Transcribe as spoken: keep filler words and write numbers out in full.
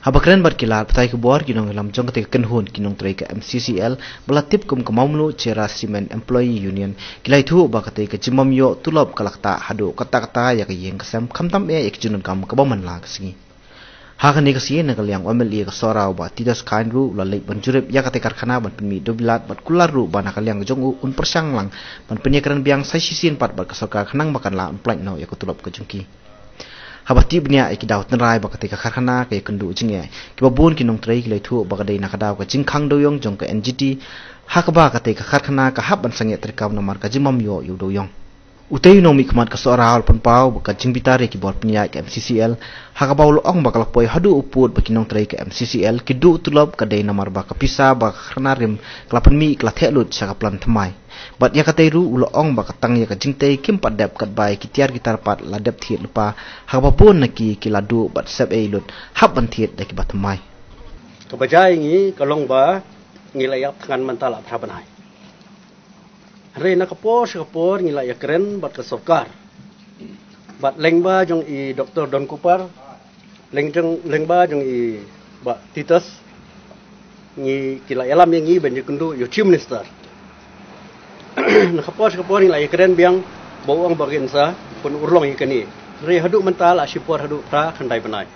Haba kren bad ki lad pathai khubor, ki nongïalam jong katei ka kynhun, ki nongtrei ka M C C L ba la tip kum ka Mawmluh Cherra Cement Employee Union, ki la ïathuh ba katei ka jingbym ïoh tulop ka la ktah haduh katta katta ïa ka ïing ka sem, khamtam eh ïa ka jingdonkam kaba man la ka sngi. Ha kane ka sngi, na ka liang u M L A ka Sohra, u Bah Titus Chyne ruh u la leit ban jurip ïa katei ka karkhana ban pynmih duh bilat bad kular ruh ba na ka liang jong u un pyrshang lang ban pynïakren biang sa shisien pat bad ka sorkar khnang ba kan lah ban pynlait noh ïa ka tulop ka jong ki. Haba tip bniah ïa ki daw tynrai ba katei ka karkhana ka ïakynduh jingeh, kiba bun ki nongtrei ki la ïathuh ba ka dei na ka daw ka jingkhang dewïong jong ka N G T, ha kaba katei ka karkhana ka hap ban sangeh treikam namar ka jingbym ïoh ïa u dewïong. Utei u nongmihkhmat ka Sohra u la pynpaw ba ka jingbitar ïa ki bor pynïaid ka M C C L, ha kaba u la ong ba ka la poi haduh u pud ba ki nongtrei ka M C C L ki duh tulop ka dei namar ba ka pisa ba ka karkhana rim ka la pynmih ka la theh lut sha ka plan thymmai. Bad ïa katei ruh u la ong ba ka tang ïa ka jingtei kim pat dep katba ïa ki tiar ki tar pat la dep thied lypa, ha kaba bun na ki ki la duh bad sep ei lut hap ban thied da kiba thymmai. Kaba jia ïa ngi ka long ba ngi la ïap thngan mynta la phra bnai. Hynrei na ka por sha ka por ngi la ïakren bad ka sorkar, bad lyngba jong i Doctor Don Cooper, lyngba jong i Bah Titus, ngi, ki la ïalam ïa ngi ban ïakynduh ïa u Chief Minister. Na ka por sha ka por ngi la ïakren biang, ba u ong ba kin sa pynurlong ïa kane. Hynrei haduh mynta la shipor haduh phra khyndai bnai.